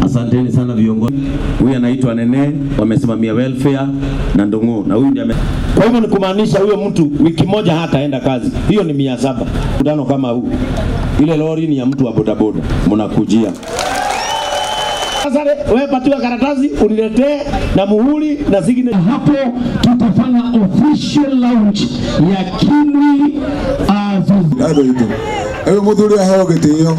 Asanteni sana viongozi. Huyu anaitwa Nene, wamesimamia welfare na Ndung'u, na huyu ndiye. Kwa hivyo ni kumaanisha huyo mtu wiki moja hataenda kazi, hiyo ni 700. Mkutano kama huu, ile lori ni ya mtu wa bodaboda, mnakujia sasa. Wewe patiwa karatasi uniletee na muhuri na signature. Hapo tutafanya official launch ya Kimwi. Bado ito. Huyu muthuri aheo gitio.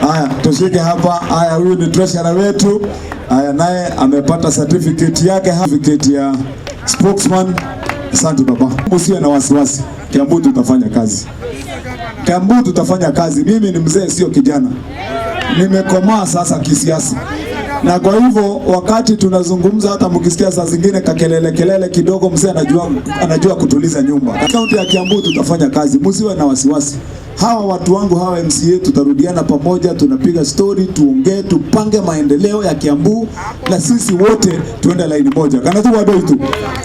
Haya, tushike hapa. Haya, huyu ni treasurer wetu. Haya, naye amepata certificate yake, certificate ya spokesman. Asante baba. Msiwe na wasiwasi. Kiambu tutafanya kazi. Kiambu tutafanya kazi. Mimi ni mzee, sio kijana. Nimekomaa sasa kisiasa. Na kwa hivyo wakati tunazungumza, hata mkisikia saa zingine kakelele kelele kidogo, mzee anajua kutuliza nyumba. Kaunti ya Kiambu tutafanya kazi, msiwe na wasiwasi. Hawa watu wangu hawa MCA tutarudiana pamoja, tunapiga story, tuongee, tupange maendeleo ya Kiambu na sisi wote tuende laini moja. Kana tu wadoi tu.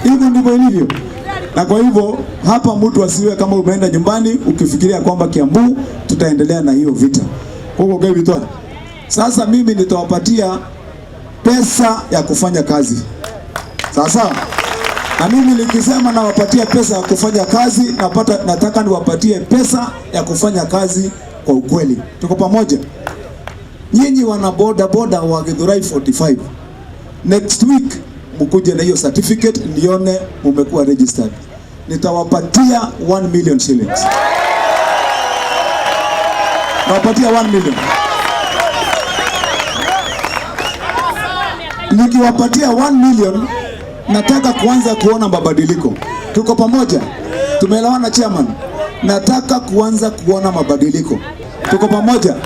Hivyo ndivyo ilivyo. Na kwa hivyo hapa mtu asiwe kama umeenda nyumbani ukifikiria kwamba Kiambu tutaendelea na hiyo vita. Huko kwa sasa mimi nitawapatia pesa ya kufanya kazi. Sasa na mimi nikisema nawapatia pesa ya kufanya kazi, nataka niwapatie pesa ya kufanya kazi kwa ukweli. Tuko pamoja? Nyinyi wana boda boda wa Githurai 45, next week mkuje na hiyo certificate nione mumekuwa registered. Nitawapatia 1 million shillings. Nawapatia 1 million. Nikiwapatia 1 million, nataka kuanza kuona mabadiliko. Tuko pamoja? Tumeelewana chairman? Nataka kuanza kuona mabadiliko. Tuko pamoja?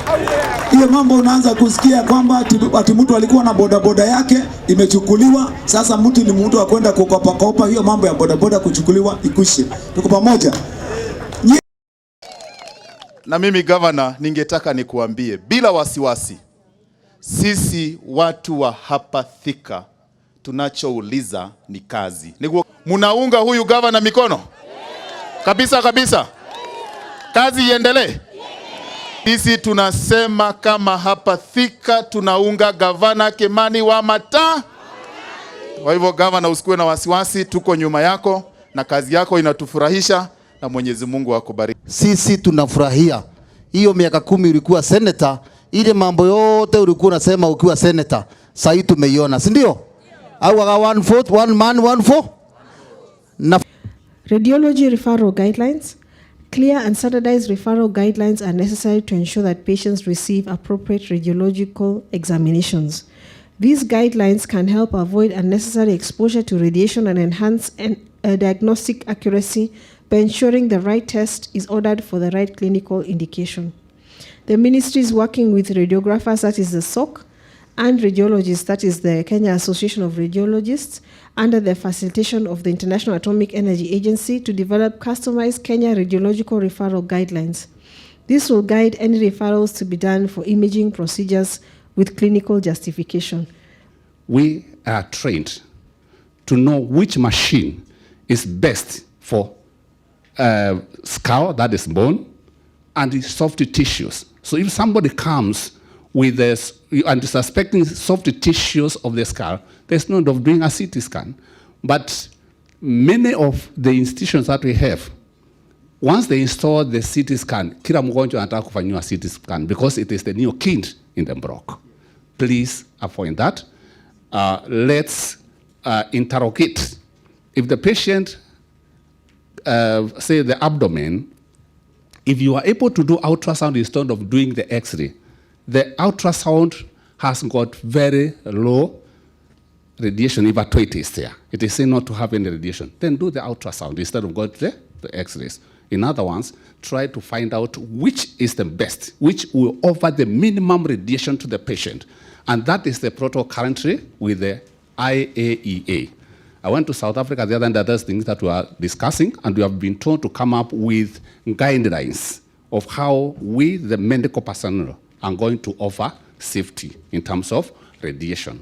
Hiyo mambo unaanza kusikia kwamba ati mtu alikuwa na bodaboda yake imechukuliwa, sasa mtu ni mtu wa kwenda kukopa kopa. Hiyo mambo ya bodaboda kuchukuliwa ikwishe. Tuko pamoja? Na mimi governor, ningetaka nikuambie bila wasiwasi, sisi watu wa hapa Thika tunachouliza ni kazi. Munaunga huyu governor mikono kabisa kabisa, kazi iendelee. Sisi tunasema kama hapa Thika tunaunga gavana Kimani Wamatangi. Kwa hivyo gavana, usikuwe na wasiwasi, tuko nyuma yako na kazi yako inatufurahisha, na Mwenyezi Mungu akubariki. Sisi tunafurahia hiyo miaka 10 ulikuwa senator, ile mambo yote ulikuwa unasema ukiwa senator, sasa tumeiona, si ndio? Au aga one fourth, one man, one four. Na Radiology referral guidelines. Clear and standardized referral guidelines are necessary to ensure that patients receive appropriate radiological examinations. These guidelines can help avoid unnecessary exposure to radiation and enhance diagnostic accuracy by ensuring the right test is ordered for the right clinical indication. The ministry is working with radiographers, that is the SOC, and radiologists, that is the Kenya Association of Radiologists, under the facilitation of the International Atomic Energy Agency to develop customized Kenya radiological referral guidelines. This will guide any referrals to be done for imaging procedures with clinical justification. We are trained to know which machine is best for skull, that is bone, and the soft tissues. So if somebody comes with this and suspecting soft tissues of the skull, there's no need of doing a CT scan. But many of the institutions that we have, once they install the CT scan, kila mgonjwa anataka kufanyiwa CT scan because it is the new kind in the block. Please avoid that. Let's interrogate. If the patient, say the abdomen, if you are able to do ultrasound instead of doing the X-ray, the ultrasound has got very low radiation if at it is there. It is said not to have any radiation. Then do the ultrasound instead of going to the X-rays. In other words, try to find out which is the best, which will offer the minimum radiation to the patient. And that is the protocol currently with the IAEA. I went to South Africa the other day, other things that we are discussing, and we have been told to come up with guidelines of how we, the medical personnel, are going to offer safety in terms of radiation.